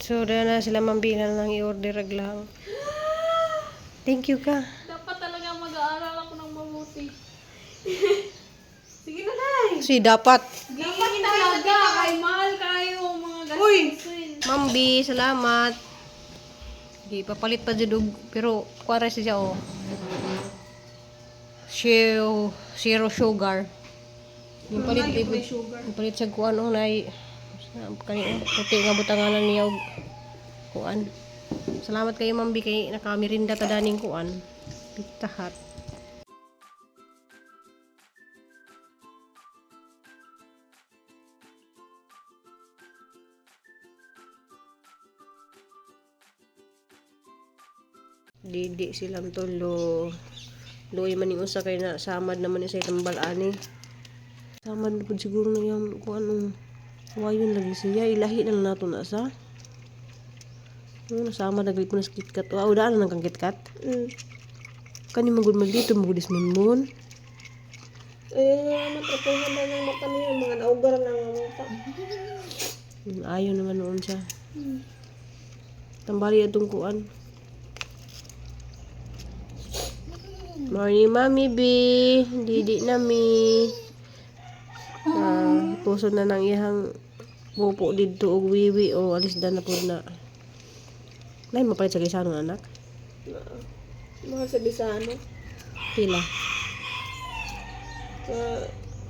So, dala na sila mambina lang i-order lang. Thank you ka. Dapat talaga mag-aaral ako ng mabuti. Sige na, Day. Si dapat. Dapat talaga. Ay, mahal kayo mga gastusin. Mambi, salamat. Di papalit pa jud pero kuwara siya oh. Zero, zero sugar. Yung palit di May sugar. yung palit sa kuan oh nay. Kani oh, puti nga butanganan niya og kuan. Salamat kayo Mambi kay nakamirinda ta daning kuan. Pizza Hut. Didi silang tulo. Luoy man yung usa kay na samad naman ni sa tambal ani. Samad na pud siguro na yung kung anong wayon lagi siya. Ilahi na lang nato na sa. Ano, nasama na ko na sa KitKat. Wow, daan na kang KitKat. Kani magud man dito, magud is mon. Ayun nga, matrapuhan na ng mata niya. Mga naugar na ng mata. Ayaw naman noon siya. Tambali atong kuan. Morning, Mami B. Didi na mi. Ah, puso na ng iyang pupo didto og wiwi o alis da na pud na. Nay mapalit sa gisano anak. Mga sa Bisano. Pila. Sa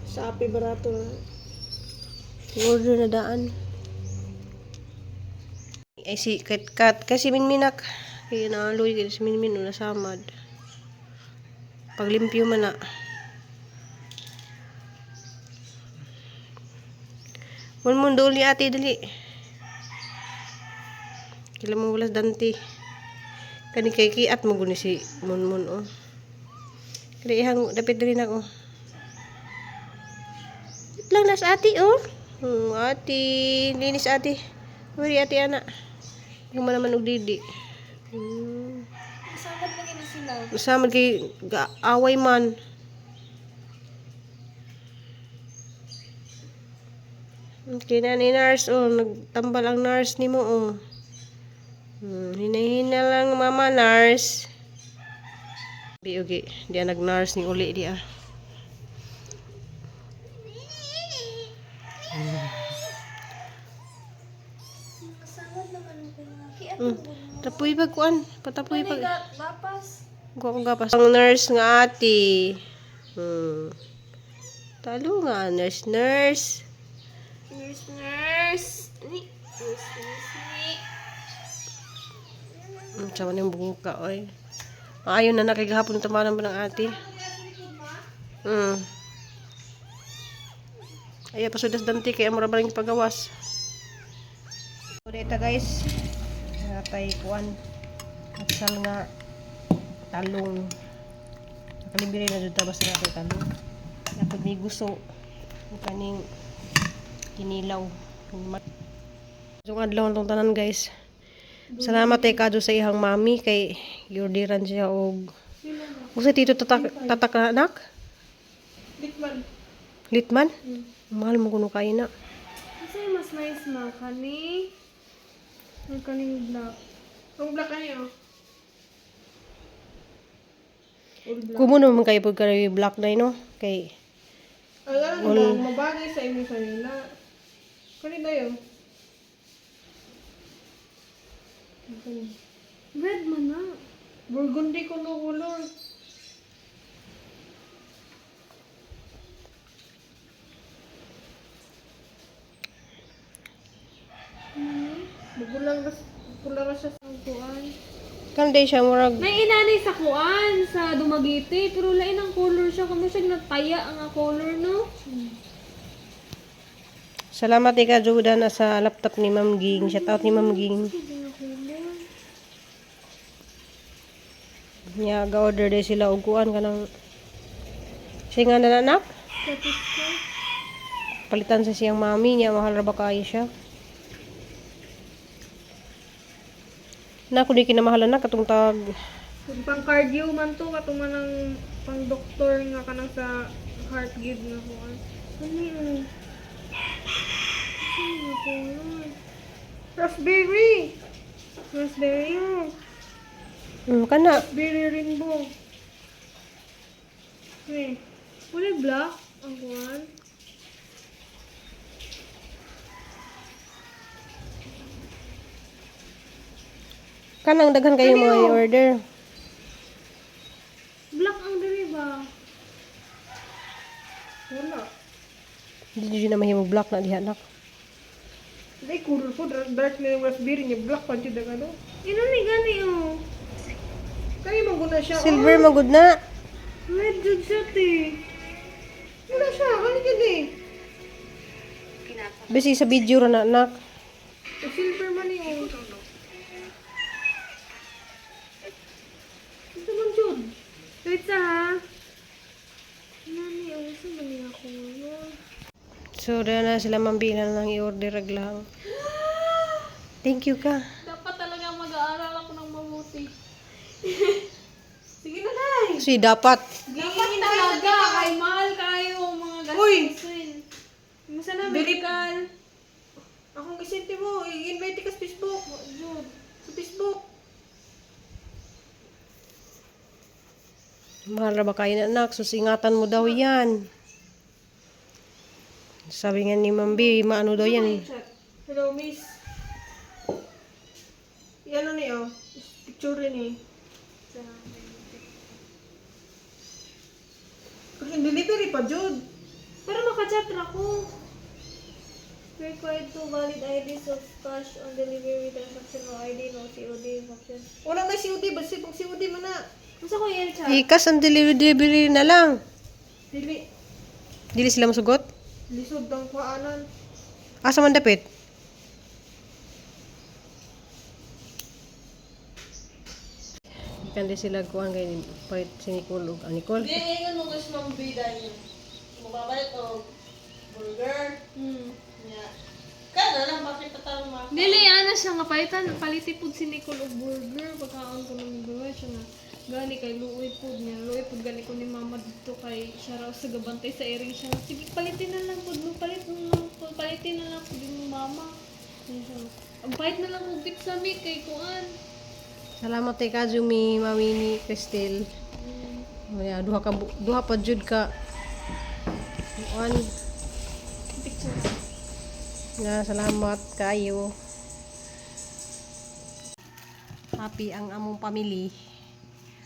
Shopee barato na. Order na daan. Ay si KitKat kasi minminak. Kaya naaloy kay si Minmin una samad. Paglimpyo man na. Mun mun duli ate dali. Kila mo walas danti. Kani kay kiat mo guni si Munmun oh. Kani ihang dapit diri na ko. Wait lang nas ate oh. Ate, linis ate. Wari ate ana. Yung man naman og didi. Samad na gina sila. Samad kay away man. Okay na ni nurse oh, nagtambal ang nurse nimo oh. Hinahina lang mama nurse. Bi ogi, di nag nurse ni uli di ah. Samad naman ko nga. Kiat Tapuy pag kuan, patapuy pag. Gapas. Kuha ko gapas. Ang nurse nga ate. Talo nga nurse nurse. Nurse, nurse. Ni. Nurse, nurse, ni. Sama niyang buka, oy. Ayaw na nakigahapon tamanan pa ng ate. Ay, pasudas dante kay amura ba rin pagawas. So, dito guys, natay kuan. Atsal nga talong. Nakalibire na dito basta natin talong. Napod may guso. Ang kaning kinilaw. So, adlaw ang tanan guys. Salamat kay Kado sa ihang mami kay giorderan siya og Usa tito tatak tatak na anak? Litman. Litman? Mahal mo kuno kayo na. Kasi mas nice ma. Kani. Ang kaning black. Ang black ani oh. All black. Kumo naman kayo pag kayo black na no? Kay Ang ano ba, mabagay sa imo kanina. Kani na yun. Red man na. Burgundy ko no color. Magulang ras pula ra siya sa kuan. kanday siya murag May inanay sa kuan sa Dumaguete pero lain ang color siya kamo siya nataya ang color no. Salamat kay Kajuda na sa laptop ni Ma'am Ging. Shout out ni Ma'am Ging. Nya ga-order day sila og kuan kanang siya nga na anak. Tapos ko. Palitan sa siyang mami niya mahal ra ba kayo siya. Na kundi kinamahalan na katong tag Kung pang cardio man to katong man ang pang doktor nga kanang sa heart gid nga kuan. Ano yun? Ano nga color? Raspberry. Raspberry. Kana. Raspberry rainbow. Okay. Wala black ang kuwan. Kanang daghan kayo mga Kani, oh. i-order. Black ang diri ba? Wala. Hindi jud na mahimong black na diha nak. Hindi, color po. Dark na yung raspberry niya. Black pa dyan ang ano. Ino ni gani oh. Kaya maguna siya. Silver magud na. Red jud siya te. Wala siya. Ano yun eh? Bisi sa video ra na nak. Eh, silver man eh. Oh. Ito man jud. Wait sa ha. Nani oh, sa man niya ako. So dala na sila mambila lang i-order lang. Thank you ka. Dapat talaga mag-aaral ako ng mabuti. Sige na, Nay. Kasi dapat Dapat talaga kay mahal kayo mga Uy! gastusin. Masa na medical? Akong gisinti mo. I-invite ka sa Facebook. Jud. Sa Facebook. Mahal ra ba kayo na anak? Susingatan mo daw yan. Sabi nga ni Ma'am B, maano daw yan eh. Chat. Hello, miss. Yan ano niyo? Picture ni. Kasi delivery pa, Jud. Pero makachat ra ko. Required two valid IDs of cash on delivery transaction, no ID, no COD option. Wala na COD. Basta pag COD man na. Masa ko yung chat? Ikas ang delivery na lang. Dili. Dili sila masugot? Lisod ang kuaanan. Asa man dapit? Ikan di sila kuan kay palit si Nicole og ang Nicole. Hindi, ingon mo guys, Ma'am Bida niyo. Magbabalik og burger. Nya. Kaya na lang, bakit patang ma? Dili ana siya nga palitan paliti pud si Nicole og burger pagkaon ko ng burger siya nga gani kay luoy pud niya, luoy pud gani ko ni mama dito kay siya raw sa gabantay sa area siya nga, sige palitin na lang pud mo, palit na lang pud, palitin na lang pud mo mama. Niya siya nga, ang pahit na lang og pizza mi kay kuan. Salamat kay Kazumi, Mami ni Cristel. Wala, duha ka duha pa jud ka. Kuan Picture. nga salamat kayo. Happy ang among pamilya.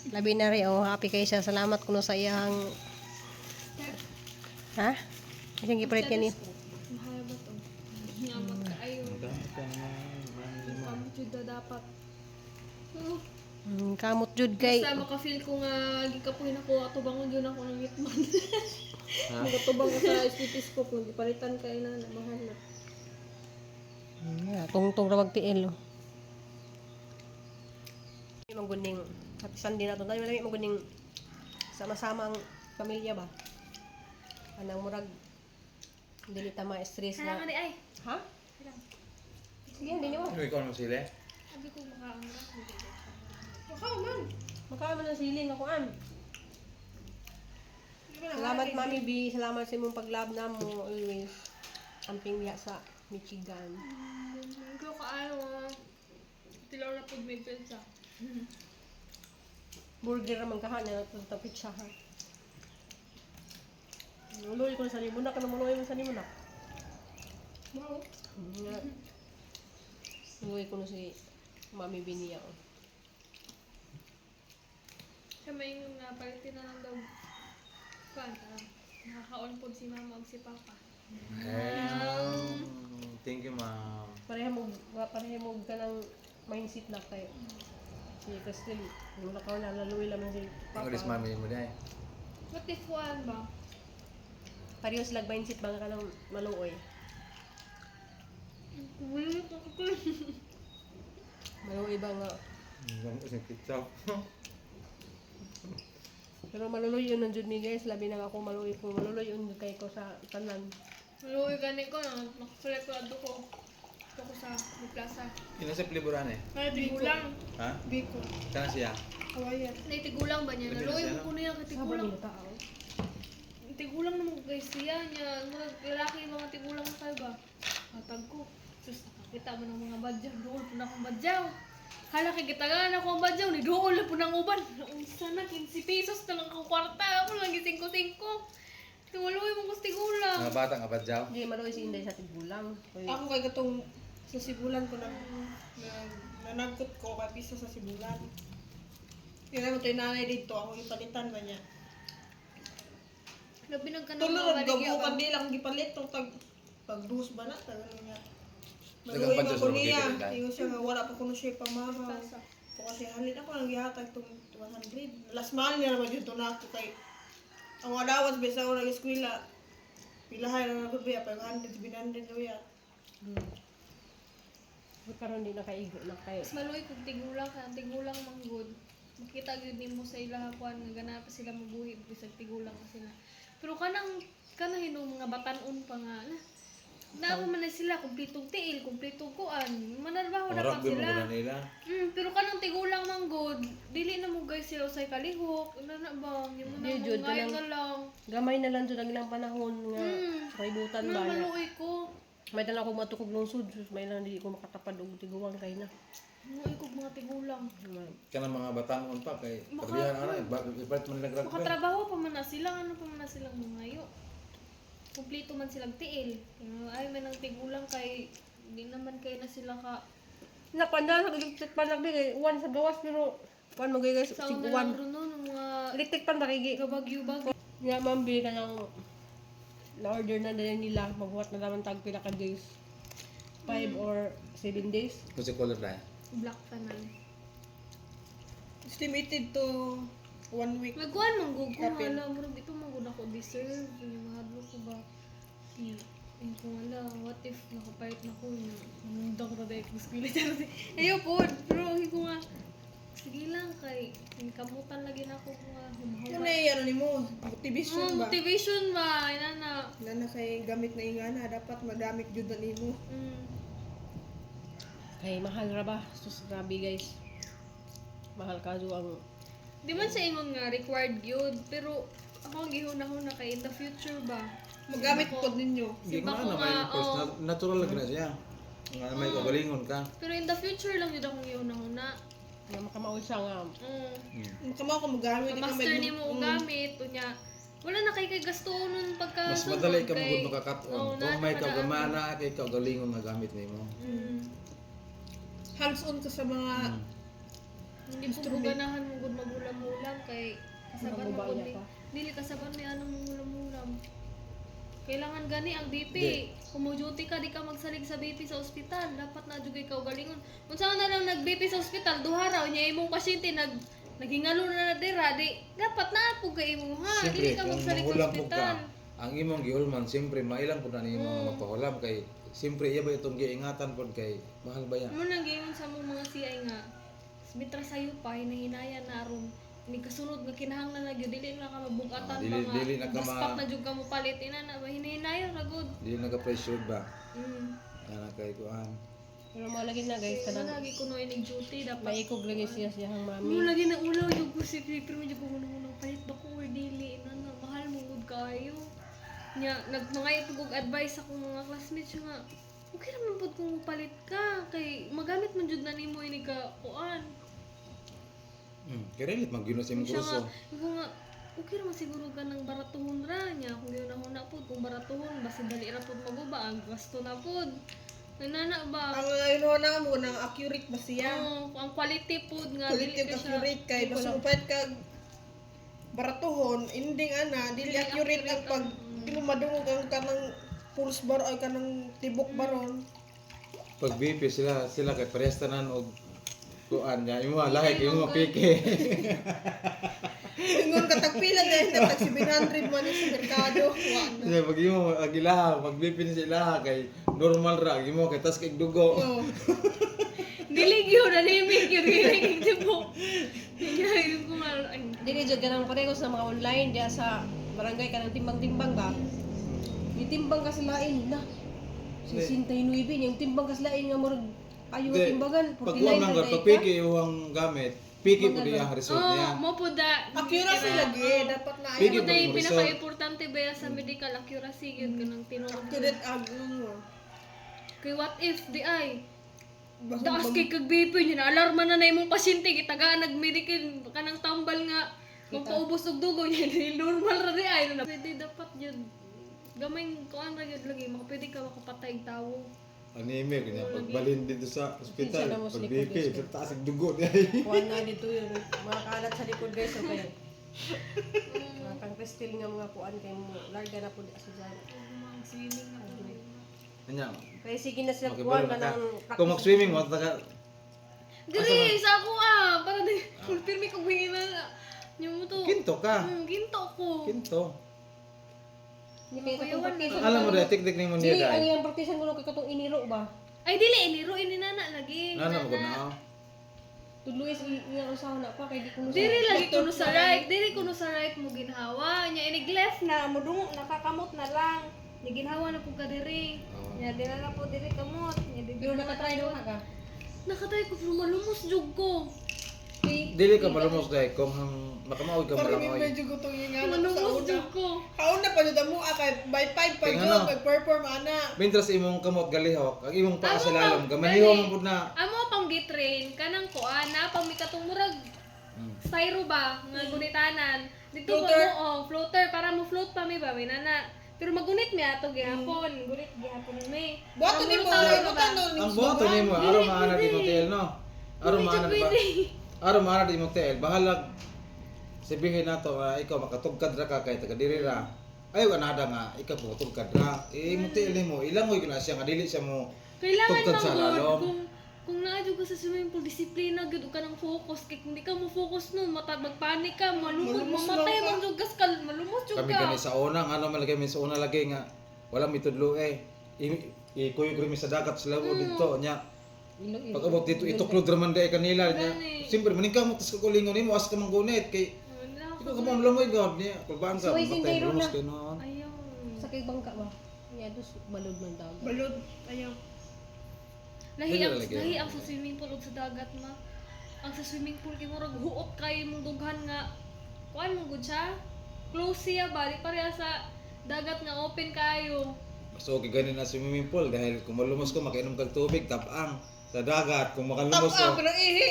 Labi na rin, oh, happy kay siya. Salamat kuno sa iyang. Ha? Isang gipalit yan ni. Mahal ba to nga magkaayo kamot jud na dapat. Oh, Kamot jud kay. Basta maka-feel ko nga gikapuhin ako atubangon jud ako ng hitman. Magatubang ko sa stethoscope, kung palitan kayo na, mahal na. Yeah, tungtong rawag tiil. Oh. Maguning happy Sunday na to. Tayo malami maguning sama-sama ang pamilya ba. Anang murag dili ta ma-stress na. Kailangan di ay. Ha? Sige, hindi niyo. Ano ikaw mo sila? Sabi ko makaon ra. Makaon man. Makaon man ang siling ako an. Salamat Mami B, salamat sa imong paglab na mo always. Amping diha sa Michigan. Ikaw kaayo ah. Tilaw na pud may pizza. Burger man kaha niya sa pizza ha. Muloy ko na sa nimo na kana muloy mo sa nimo na. Wow. Nga. Muloy ko na si Mami B niya. Oh. Siya maingon nga palitin na lang daw. Kuan ka lang. Nakakaon pud si mama ug si papa. Thank you, ma'am. Pareha mo ka ng mindset na kayo. Si Cristel, wala ka na laluwi lamang si Ang ulis Papa. mami mo dahil. What if kuan ba? Pareho sila mindset ba nga ka ng maluoy. Wala ko ko. Maluoy ba nga? Ang ulis ng ketchup. Pero maluloy yun ang jud mi guys, labi na ako maluoy ko. Maluloy yun kay ko sa tanan. Luoy gani ko na nakasulit ko adto ko. Adto ko sa may plaza. Yun sa pliburan eh. Ay, tigulang. Ha? Biko. Sana siya. Kawayan. Nay tigulang ba niya? Labi na Naluoy siya, mo ko niya kay tigulang. tao. Tigulang naman ko guys siya niya. Mga lalaki mga tigulang na kayo ba? Hatag ko. Sus, Kita mo ng mga badyaw, duol po na akong badyaw. Hala kay gitagaan ako ang badyaw, ni duol na po ng uban. Unsa na 15 pesos na lang akong kwarta, ako lang 5-5. Tiwaluy mo gusti gulang. Mga bata nga badyaw. Hindi maluoy si Inday sa tigulang. Uy, Ako kay katong sa Sibulan ko nag nag nanagkot ko kay pisa sa Sibulan. Kaya mo tayo nanay dito, ako ipalitan ba niya. Labi nagkanang Tulo mga ra baligya gabukan ba? di lang gipalit tong tag tag dus ba na tag ano niya. Dagang Maluoy padyo man sa ko niya. magiging day. Ingon siya nga wala pa kuno siya pamahaw. Tasa. Ko kasi halin ako lang gihatag tong 100. Last man niya naman jud to na ako kay ang allowance bisa ako nag-eskwela. Pilahay na ako biya 500 700 luya. Karon di nakaigo na kay. Mas maluoy kung tigulang ka, ang tigulang manggod. Makita gyud nimo sa ilaha kuan nga gana pa sila mabuhi bisag tigulang pa sila. Pero kanang kanang hinong mga batan-on pa nga na. Na man na sila kumpletong tiil, kumpletong kuan. Manarbaho Ang na pa rugby mo sila. na nila. Pero kanang tigulang manggod, dili na mo guys sila usay kalihok. Ano na ba? Yung mo na Di, jud, mo ngayon kanang- na lang. Gamay na lang jud ang ilang panahon nga kaibutan Na ba na. maluoy ko. May dala ko matukog lungsod, sus may lang di ko makatapad og tiguang kay na. Maluoy ko mga tigulang. Kanang mga batanon pa kay pagdihan ana ibalit man nila rugby. Makatrabaho pa man na sila, ano pa man na silang mangayo. Kumpleto man silang tiil. Ay, may nang tigulang kay, di naman kay na sila ka. Napanda sa electric pan lang kay uwan sa gawas pero kuan mo guys Sa sig una uwan. lang ron no, ng mga Electric pan ba kay gi? gabagyo-bagyo. Nga ma'am bi kanang na-order na din nila maghuwat na naman tag pila ka days. 5 or 7 days. Kasi color na. Black tanan. Estimated to one week. Nagkuhan man gud ko, Kapil. hala, murag di pa man gud ako deserve. Yung mahadlok ko ba. Yeah. Yung kung wala, what if nakapalit na ko, yung manundang ko dahil ko skwila. Ayaw po, pero hindi ko nga, sige lang kay, kamutan lagi na ako nga humahuma. Ano na ano nimo? Motivation Oh, ba? motivation ba? Ina na. Na na kay gamit na ingana dapat magamit jud na nimo. Kay mahal ra ba? Sus grabe guys. Mahal kaso ang Di man siya ingon nga required yun, pero ako ang gihuna-huna kay in the future ba? Magamit pod ninyo. Hindi ko Simba na ko na may nga, course. oh. Natural lang na siya. Nga may kagalingon ka. Pero in the future lang yun akong gihuna-huna. nga makamaol siya nga Kamo ko magamit di ka Master may- ni mo og gamit, unya. Wala na kay kay gasto nun pagka Mas sunod madali ka kay- magud makakaton. Oo, Kung may naa ka kagamana kay kagalingon nga gamit nimo. Hands-on ka sa mga Hindi po ko ganahan mo gud magulam-ulam kay kasaban mo Maguba gud niya ni. pa. Dili kasaban may anong mangulam-ulam. Kailangan gani ang BP. Kung mo duty ka di ka magsalig sa BP sa ospital, dapat na jud kay kaugalingon. Unsa man na lang nag BP sa ospital, duha raw niya imong pasyente nag naghingalo na na dira, di dapat na po kay imo ha. Siyempre, Dili ka kung magsalig sa mahulam po ka, ospital. ang imong gihulman, siyempre, mailang po na ni imong magpahulam kay siyempre iya ba itong giingatan pod kay mahal ba yan? Mo nang giingon sa mong mga CI nga mitra sayo pa hinahinaya na aron ni kasunod nga kinahanglan na gyud dili na ka mabugatan Ah, dili- pa nga dili na ka ma- baspak na jud ka mo palit ina na ba hinahinaya ra gud. Dili naka-pressure ba? Ana kay kuan. Pero mo lagi na guys Kaya kanang lagi ko no inig duty dapat maikog lagi siya siyang mami. mo lagi na ulaw jud ko si pero medyo ko muna palit ba ko or dili ina na mahal mo gud kayo. Nya nagmangay pug og advice akong mga classmates siya nga okay ra man pud kung palit ka kay magamit man jud na nimo ini ka kuan. Kay relate man gyud sa imong Siya kurso. nga, ko nga, okay naman siguro ka ng baratuhon ra niya. Kung yun na pod, kung baratuhon, basta dali ra pod maguba, ang gasto na pod. Nanana ba? Ang ano na mo nang accurate ba siya? Oo, ang quality pod nga, dili Quality ka siya. accurate kay basta mo kag baratuhon ending ana dili accurate ang pag di mo madungog ang kanang pulse bar ay kanang tibok baron. Pag BP sila sila kay parehas tanan og kuan niya imo lahi kay imo piki. Ingon ka tagpila dahil na tag 700 man sa merkado. Wa na. Siya pag imo ang ilaha, pag BP ni sa ilaha kay normal ra ang imo kay tas kay dugo. Oh. Dili gyud, anemic gyud, dili gyud tibok. Niya, yun ko nga, ay, Dili jud kanang pareho sa mga online diya sa barangay kanang timbang-timbang ba. Gitimbang ka sa lain na. 69 yung timbang ka sa lain nga murag ayo nga Di, timbangan Pag kuan man 49 gud, pag piki ang gamit, piki pud iyang result oh, niya. mo po da. Accuracy lagi dapat na Piki Mo pud na ang yung result. pinaka-importante ba ya sa medical accuracy gyud kanang tinuod. accurate ang ano. Kay what if di ay taas kay kag BP niya na alarma na na imong pasyente gitagaan nag-medical kanang tambal nga magpaubos og dugo niya di normal ra di ay na pwede dapat yun gamay kuan ra gyud lagi makapwede ka makapatay og tawo. Anime kanya pagbalin dito sa ospital, Pasensya na mo sa pag likod, BP, guys. sa taas ang dugo niya. Kuan na dito yun. Mga kalat sa likod guys, okay. Mga kang kristal nga mga kuan kay mo. Larga na po di sa dyan. Mga swimming na po. Anya, Kaya sige na sila kuan makibalo na ka ka. ng Kung mag-swimming, wala ka. Diri sa ako ah para di pirmi ko hingina nyo mo to. Kinto ka. Ginto ko. Kinto. Hindi kayo katong praktisan. Alam mo dahil, tik-tik ni mo Dili, niya ang dahil. iyang praktisan ko kay katong iniro ba? Ay dili iniro ini nana lagi. Nana mo ko na. Oh. Tudluis iyang usaha na pa kay di ko mo Diri lagi kuno sa right, diri kuno sa right mo ginhawa. Nya inig left na modungo nakakamot na lang. Nya ginhawa na pud ka diri. Oo. Nya dira na po diri kamot. Nya diri. Pero nakatry daw na ka. Nakatay ko pero malumos jud ko. Kay Dili ka malumos dahil kung hang makamaoy ka Parang malangoy. medyo gutong yung nga sa Malumos una. jud ko. Kauna pa jud mo kay by 5 pa Kaya jud ano? pag perform ana. Mintras imong kamot galihok, ang imong paa sa Amo lalom, pa, gamaniho gani. man pud na. Amo pang gitrain kanang kuan na pang mikatong murag styro ba nga gunitanan. Dito pa Floater. mo oh, floater para mo float pa mi ba may nana. Pero magunit mi ato gihapon, gunit gihapon mi. Buhaton nimo, Ang ay ba? butan nun. Ang buhaton nimo, araw Dili, maana di pwede. mo TL no. Araw Dili, maana di ba? pwede. Araw maana di mo TL, bahalag sabihin nato nga ikaw makatugkad ra ka kay taga diri ra. Ayaw anada nga ikaw po tugkad ra. Eh mo TL nimo, ilangoy ko na siya nga dili siya mo Kailangan tugkad man sa gud lalom. Kung naa jud ka sa swimming pool, disiplina gyud ug kanang focus kay kung di ka mo focus no, mata magpanik ka, malumod, Malumos mamatay lang ka. man jud kas ka, malumos jud Kami ka. kami sa una, nga naman lagi kami sa una lagi nga wala mitudlo eh. Ikuyog rin mi sa dagat sa labo dito nya. ilo Pag abot dito ituklod ra man day kanila nya. Gani. Siyempre maningkamot mo tas kagulingon nimo asa ka manggunit kay Wala ikaw ka mo lamoy god niya. Kulbaan ka So, matay sindero lumos na. kay noon. Ayaw. Sa kay bangka ba? Yeah, dos balod man daw. Balod ayaw. Lahi Dili ang lagi. lahi ang sa swimming pool ug sa dagat ma. Ang sa swimming pool kay murag huot kay mong dughan nga kuan mo gud siya. Close siya ba di pareha sa dagat nga open kayo. Mas okay ganin na swimming pool dahil kung malumos ko makainom kag tubig tapang sa dagat kung makalumos Tap ko pero ihi.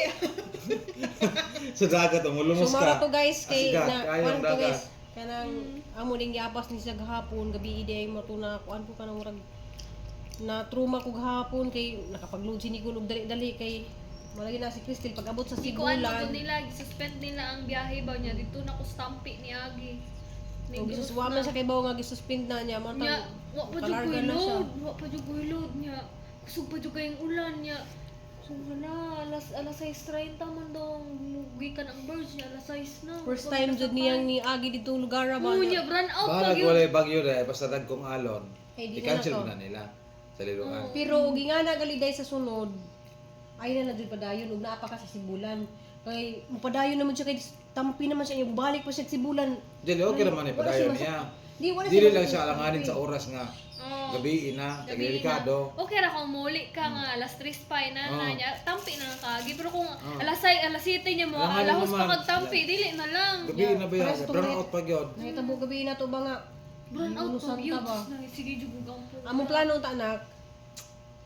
sa dagat kung malumos So mara ka. to guys kay Asigat, na kayo kuan ang to dagat. guys kanang amo ning giapas ni siya gahapon gabi ide ay mo to na kuan ko kanang murag na trauma ko gahapon kay nakapagload si Nicole og dali-dali kay malagi na si Crystal pag abot sa Gikuan mo Sibulan. gud nila, gisuspend nila ang biyahe ba niya dito na ko stampi ni Agi. Og gisusuwa man sa kay bawo nga gisuspend na niya mo Nya, wa pa jud kalarga ko'y na siya. load, wa pa jud ko'y load niya. Kusog pa jud kayong ulan niya. So hala, alas 6:30 man daw ang gikan ang birds niya, alas 6 na. First time jud niyang ni Agi dito lugar ba. Oo niya, brand out pa Bahalag gyud. walay bagyo dahil basta dagkong alon. Ay, di na I-cancel na to. na nila sa liluan. Pero og ingana galiday sa sunod, ay na na jud padayon ug naa pa ka sa Sibulan. Kay mupadayon naman siya kay tampi naman siya yung balik pa siya sa Sibulan. Dili okay naman eh Wala padayon siya niya. Di wala Dili siya lang siya alanganin sa oras nga Oo. gabi ina, Gabi na. delikado. Okay ra kung muli ka nga alas 3 pa na na Oo. niya, tampi na lang kaagi. Pero kung alas 6, alas 7 niya mo, Alanganin alahos pa naman. kag tampi, dili na lang. Gabi na ba yan? Pares Brown out pa gyud. Nahitabo gabi na to ba nga? Brand out Uno pa santa gyud. ba? Sige jud og ampo. Among plano ta anak,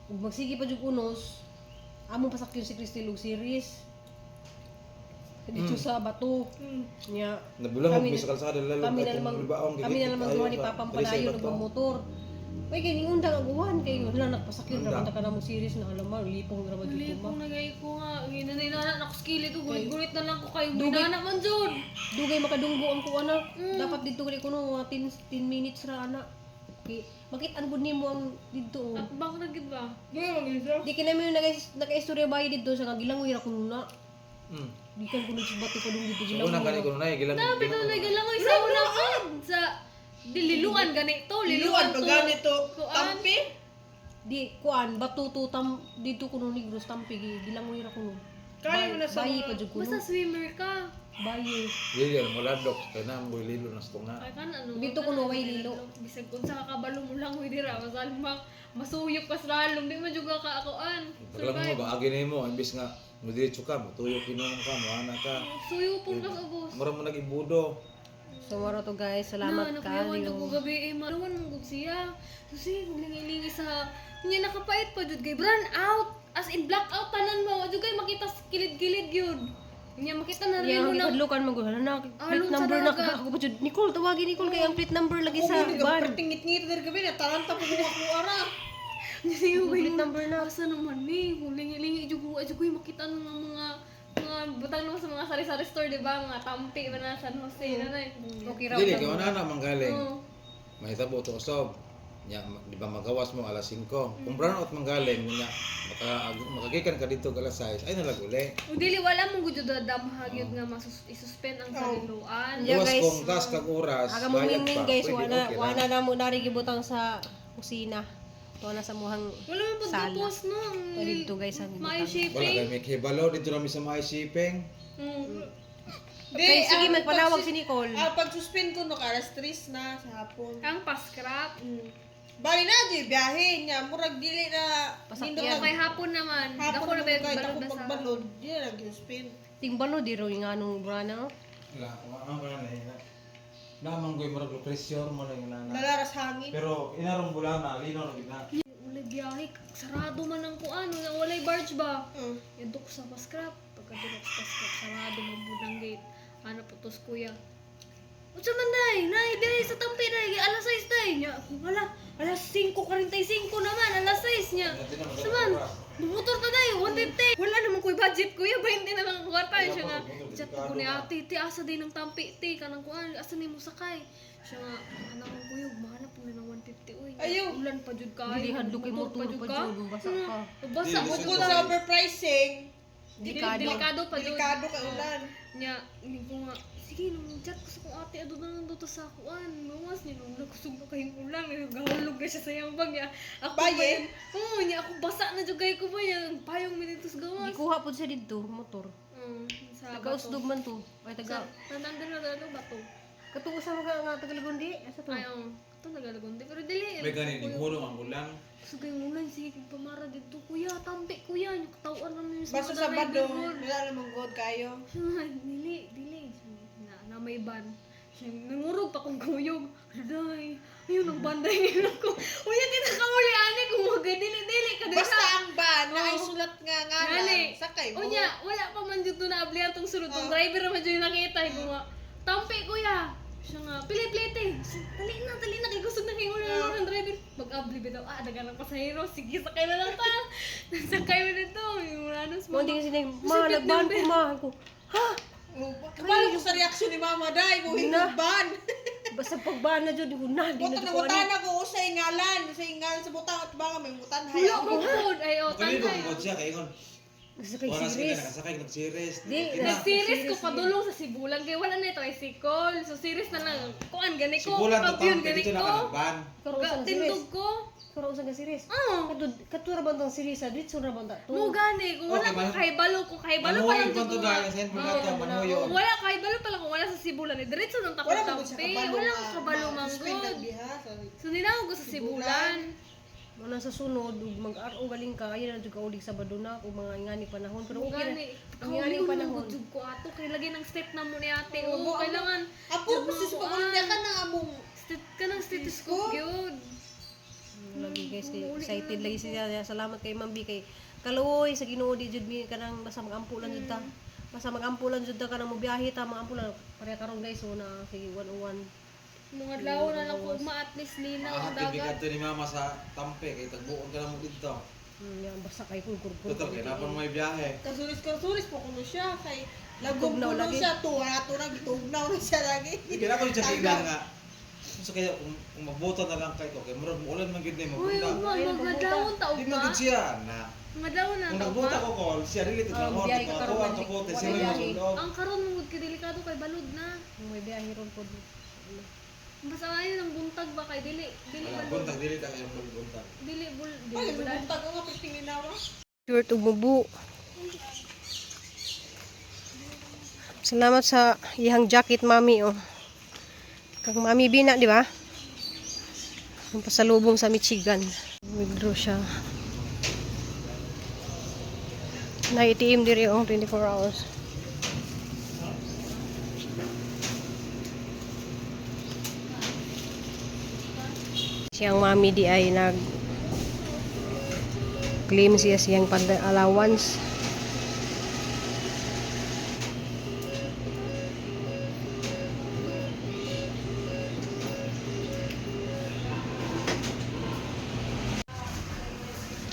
ug magsige pa jud unos, among pasakyon si Cristel og series. Dito sa bato. Nya Nabulang Kami og sa kalsada lalo kami na kahit lamang kung libaong, kami na gigit lamang tayo duha ni sa Papang Talisay padayon Bato. og motor. Uy kay ning undang ang uwan kay wala nagpasakyon ra Undang. man ta ka na mo series na alam mo lipong ra ba dito ma. Lipong nagay ko nga, ginanay na ako sa kilid, gulit-gulit na lang ko kayo. Dugay. Minana man jud. Dugay makadunggo ang kuan anak. Dapat dito gali kuno mga 10 minutes ra anak. Kay makit-an gud nimo ang didto. oh. Atbang na gid ba? Dili man gyud siya. Di kinami yung naka-istorya ba dito sa nga gilangoy ra kuno na. Gikan kuno sa bato padung dito Sa gilangoy. unang gani ko na gilang. Sabi to nagalangoy sa una ko sa dililuan ganito, Liluan liluan pag to. ganito Kuan. tampi. Di kuan bato to tam dito kuno Negros tampi gilangoy ra kuno. Kaya mo na sa Bayi mga- pa jud kuno. Basta swimmer ka. Bayi. Dili mo ladok kay na mo lilo na tunga. Ay kan ano. Dito kuno way lilo. Bisag kung sa kakabalo mo lang dira, masal ma masuyop ka sa lalom, di man jud ka kaakuan. Paglang mo ba agi nimo imbis nga mo diretso ka, mo tuyo kinuon ka, mo ana ka. Suyopon ka sa ubos. Mura mo nag-ibudo. So maro to guys, salamat na, nakuyawan kaayo. ko gabi eh, maluwan mong gud siya. So sige, lingi-lingi sa Nya nakapait pa jud kay brown out. As in black out tanan mo. Jud kay makita sa kilid-kilid yun. Nya makita na rin Yang mo na. kadlukan man gud na plate Alon sa number na dagat. ako pa jud. Nicole, tawagin Nicole kay ang plate number lagi sa van. Pertingit-ngit diri gabi na taranta po ko ako ara. Nya siya Plate number na. Asa naman ni, hulingi-lingi jud ko, jud ko makita ng mga mga butang naman sa mga sari-sari store, di ba? Mga tampi ba na San Jose na na. Okay ra. Dili kay una na manggaling. Oo. Mahitabo to usab. Nya di ba magawas mo alas 5. Kung brown out manggaling nya makagikan ka dito alas 6 ay nalag uli. O dili wala mong gud damhag yun nga isuspend ang sariluan. Yeah, Gawas guys. kung tas kag oras, Aga mo bayad mingming pa, guys, pwede, wala okay ra. wala na mo nari gibutang sa kusina. Tuwa na sa muhang Wala man Sala. pagkapos no. Ang To dito guys ang Maayo gibutang. Wala shipping. kay may kibalo dito rami sa mga shipping. Mm. Okay, sige magpanawag si Nicole. Ah, pag suspend ko no alas 3 na sa hapon. Ang paskrap. Bali na di biyahe niya murag dili na Pasakyan. nindot Okay, hapon naman. Hapon Dako na ba kahit balod ako na sa pagbalod, di na nag-suspend. Tingbalo di ro yung anong brana. No? Wala, wala wala na eh. Namang ko'y murag pressure mo na yung nana. Lalaras hangin. Pero inarong bulana, lino na gid na. Walay biyahe, sarado man ang kuan, wala walay barge ba? Mm. Yadto ko sa paskrap. Pagkadulok sa paskrap, sarado man pud ang gate. Ano po tos kuya? Unsa man day? Nay, biyahe sa tampi day, alas 6 day. Nya, ako wala. Alas 5:45 naman, alas 6 niya. Unsa man? Bumotor ta day, 150. Wala naman ko'y budget kuya, 20 na lang ang kwarta. Siya nga, chat ko ni ate, ti asa day ng tampi, ti kanang kuan, asa nimo sakay. Siya nga, anang kuya, mahanap mo na ng 150 uy. Ayaw. Ulan pa jud kayo. Dili hadlok kay Motor motor pa ka. jud, basa ka. Basa Dili, mo Bukod sa overpricing, Delikado. Delikado pa jud. delikado kay ulan. Nya, hindi ko nga, sige, nung chat ko sa kong ate, ado na lang dito sa kuan. Lumas niya, nung nagkusog na kayong ulan, eh, gahulog na siya sa iyang bag niya. Ako Baye? pa yun. Oo, niya, ako basa na jud kayo ko ba niya, ang payong minutos gawas. Gikuha pud siya didto motor. Sa Taga Usdog man to. Ay Sa, taga tandaan na talaga bato. Katuo sa mga nga Tagalagundi. Asa to? Ay, oo. Ito nagalagundi. Pero dili. May ganin hulong ang ulan. Kusog kayong ulan, sige, pamara dito. Kuya, tampi, kuya. Yung katawan namin sa Basta mga sa driver bado, ko. wala namang god kayo. Siya nga, dili, dili. Siya, na may ban. Siya, nangurog pa kong kuyog. Aday, ayun ang banday nila ko. Uy, hindi na kauli, ani, kung wag dili, dili, kadira. Basta ang ban na ay sulat nga ngalan, Gani. sakay mo. Unya, wala pa man dito na ablihan tong sunod tong driver naman dyan yung nakita. Ko nga, tampi kuya. Siya nga, pili-plite. Siya, dali na, dali na, kay kusog na kay ulo ng driver. Mag-abli ba daw, daga ng pasahero, sige, sakay na lang ta. Nasakay mo dito, yung wala nang Mo di kasi ma nagban ko ma ako. Ha? Kabalo ko sa reaksyon ni Mama Day, kung Na. hindi ban. Basta pagban na jud ko na di na Buta jud na ko ani. butan ako usay ngalan, usay ngalan sa butang at banga may butan hay. Wala ko food. Ay, oh, Kanino tantay. ko siya kay ingon. Gusto kay Oras kita series. nakasakay nag-series. Di, Kita. Nag-series ko padulong sa Sibulan kay wala na yung tricycle. So series na lang. Kuan gani ko. Sibulan to Pabyon tampi gani dito na ko. kanagban. Karon sa series. Tindog ko. Karon sa series. Oo. Kato kato ra ba tong series sa dito ra ba ta? Mo gani kung wala Okay, ko kahibalo kung kahibalo pa Manuyo lang pa jud to ko. dahil sa input nato manuyo. Kung wala kahibalo pa lang kung wala sa Sibulan eh diretso nang takot Wala mo siya tampi. kabalo. Wala ko kabalo man manggod. diha sa So ninawag ko sa Sibulan. Muna sa sunod ug mag-RO galing ka ayo na jud ka ulig Sabado na ug mga ingani panahon pero Mo okay ra. gani. Ang ingani Kauli panahon. panahon. Jud ko ato kay lagi ng step na mo ni ate. Oo, Oo, kailangan Apo po sis Kuan. pag ka na among step ka ng stethoscope gyud. Lagi guys kay excited lagi siya. Salamat kay Ma'am B kay kaluoy sa Ginoo di jud mi kanang basta magampo lang jud ta. Basta magampo lang jud ta kanang mobiyahe ta magampo lang. Pareha karon guys so na sige 101. Mga adlaw na lang ko ma at least linaw ang Ah, dagat. kadto ni mama sa tampe kay tagbuon ka na mo dito. Yan, basta kay kulkur Total kay napon may biyahe. Kasuris-kasuris po kuno siya kay lagom Tugnaw kuno lagi. siya tuwa ato na gitugnaw na siya lagi. Di kaya ako siya kailangan nga. So kaya kung magbuta na lang kay ko kay murag muulan man gid na Uy, magbunta. ugma, magladlawon ta Di man ugma. gid siya na. Ngadlaw na Kung ta nagbuta ugma. ko call siya dili to Oh, lang biyahe ka ko karon, ang Malik. kapote Wala siya may biyahe. masulog. Ang karon mangud kay delikado kay balod na. May biyahe ron pod. Basta ay nang buntag ba kay dili dili Wala balod. buntag dili ta kay buntag. Dili bul dili Ay, bulan. buntag nga perting linawa. Short ug mubu. Salamat sa iyang jacket, mami, oh. Kang mami Bina, di ba? Ang pasalubong sa Michigan. Withdraw siya. Na ATM diri oh, 24 hours. Siyang mami di ay nag Mo-claim siya siyang pag-allowance.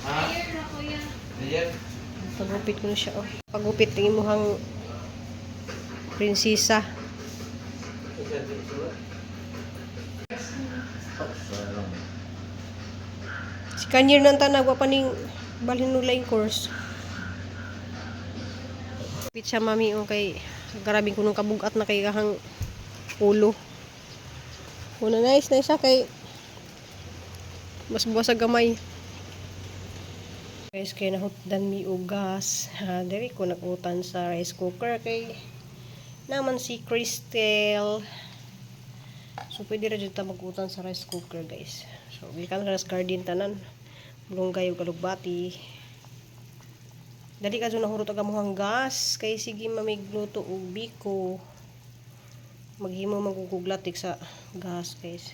Prayer na kuya. Ayan. Pagupit ko na siya oh. Pagupit tingin mo hang prinsesa. Si Kanyir nang tanag wa pa ning balhin og laing course. Pit siya mami oh, kay grabe ko nung kabugat na kay kahang ulo. Una nice na siya kay mas buwas sa gamay. Guys, kay nahutdan mi og gas. Ha, diri ko nagutan sa rice cooker kay naman si Crystal. So pwede ra jud ta magutan sa rice cooker, guys. So gikan ra sa garden tanan. Malunggay ug alugbati. Dali ka jud nahurot og amuhang gas kay sige mamigluto og biko. Maghimo maguguglatik sa gas, guys.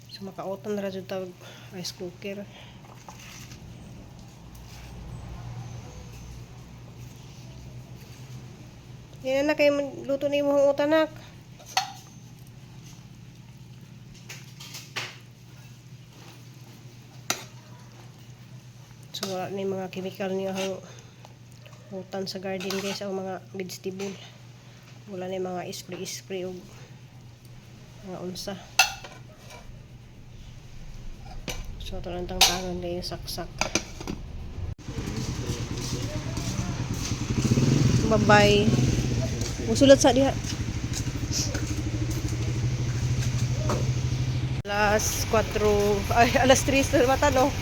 So makautan ra jud ta og rice cooker. Yan na kay luto na imong utanak. So wala na yung mga chemical niya ang utan sa garden guys ang mga vegetable. Wala na yung mga spray-spray og mga unsa. So ito lang tangtangan na yung saksak. Bye-bye. Musulat sa diha. Alas 4, ay alas 3 na mata no.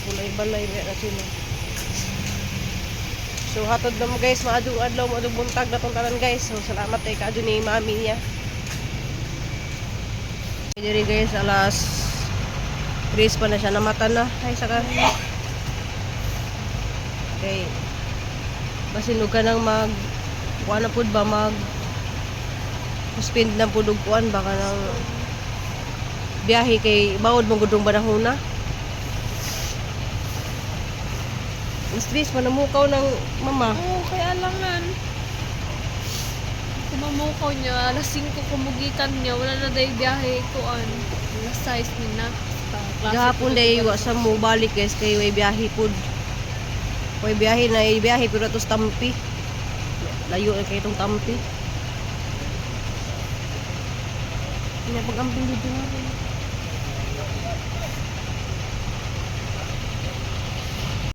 Bulay-balay na sila. So hatod na mo guys, maadong adlaw, maadong buntag na tong tanan guys. So salamat kay kaadto ni mami niya. Diri guys, alas 3 pa na siya namata na. Ay saka. Okay. Basin og ka nang mag kuan na pud ba mag spend na pud og kuan baka nang biyahe kay bawod mong gudong panahon na. Alas 3 pa namukaw ng mama. Oo, kaya alangan. Kumamukaw niya, alas 5 kumugikan niya, wala na dahil biyahe kuan. Alas 6 ni na. Sa klase Gahapon ko. day wa sa mo balik guys kay way biyahe pud. Way biyahe na biyahe pero atos tampi. Layo na kay itong tampi. Ina pag-amping dito na.